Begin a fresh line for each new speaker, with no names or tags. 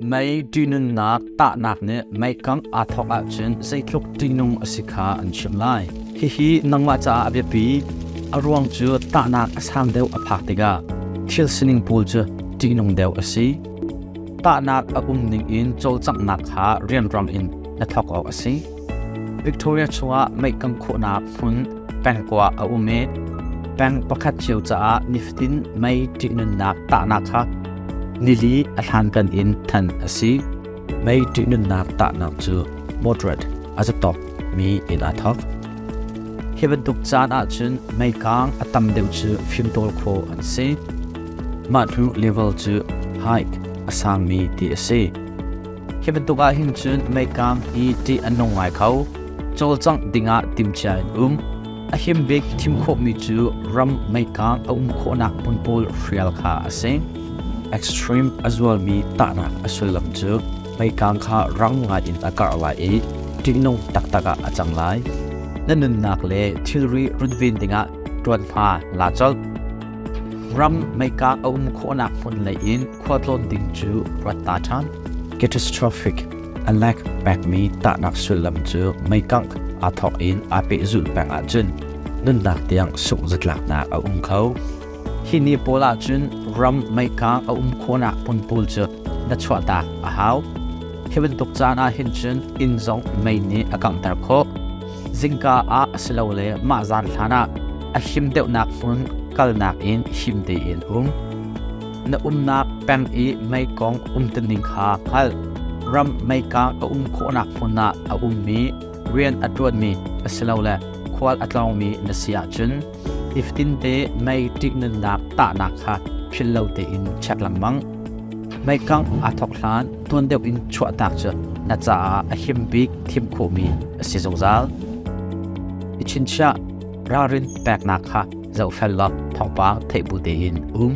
Mei ṭihnunnak tahnak nih meikangh aa thawk ahcun zeitluk ṭihnung a si kha an chimh lai. Hihi nangmah caah a biapi. A ruang cu tahnak a sang deuh a phak tikah thil sining pawl cu ṭihnung deuh a si. Tahnak a um ning in cawlcanghnak kha rianrang in na thawk awk a si. Victoria chungah meikangh khawhnak hmun pengkua a um i peng pakhat cio caah nifatin mei ṭihnunnak tahnak kha nili a hlankan in thanh a si. Mei ṭihnunnak tahnak cu moderate a zatawk mi in aa thawk. Hi bantuk caan ahcun meikang a tam deuh cu fimtawl khawh an si. Mah hnu level cu high a sangmi ti a si. Hi bantuk ah hin cun meikang hi ṭih a nung ngai kho. Cawlcangh dingah timhcia in um. A him bik thim khawhmi cu ram meikang a um khawhnak hmun pawl hrial kha a si. Extreme a zualmi tahnak a sullam cu meikang kha rang ngai in a karh lai i ṭihnung taktak ah a cang lai. Na nunnak le thilri runven dingah ṭuanhma la colh. Ram meikang a um khawhnak hmun lei in khualtlawn ding cu ruat ta ṭhan. Catastrophic a lek pekmi tahnak sullam cu meikangh aa thawk in aa pehzulh peng ahcun nunnak tiang sungh zatlaknak a um kho. Hi ni pawl ahcun ram meikang a um khawhnak hmun pawl cu na chuahtak a hau. Hi bantuk caan ah hin cun inn zong mei nih a kanghter khawh. Zingka ah asilole mah zan hlan ah a him deuhnak hmun kalnak in him tein um. Na umnak peng i meikong umtuning kha hngal. Ram meikang a um khawhnak hmun ah a ummi, rian a ṭuanmi asilole khual a tlawngmi na si ahcun nifatinte mei ṭihnunnak tahnak kha philh lo tein check lengmang. Meikang aa thawk hlan tuan deuh in chuahtak cu na caah a him bik thim khawhmi a si zungzal. I chinchiah ralrin peknak kha zohfel law thawngpang theih bu tein um.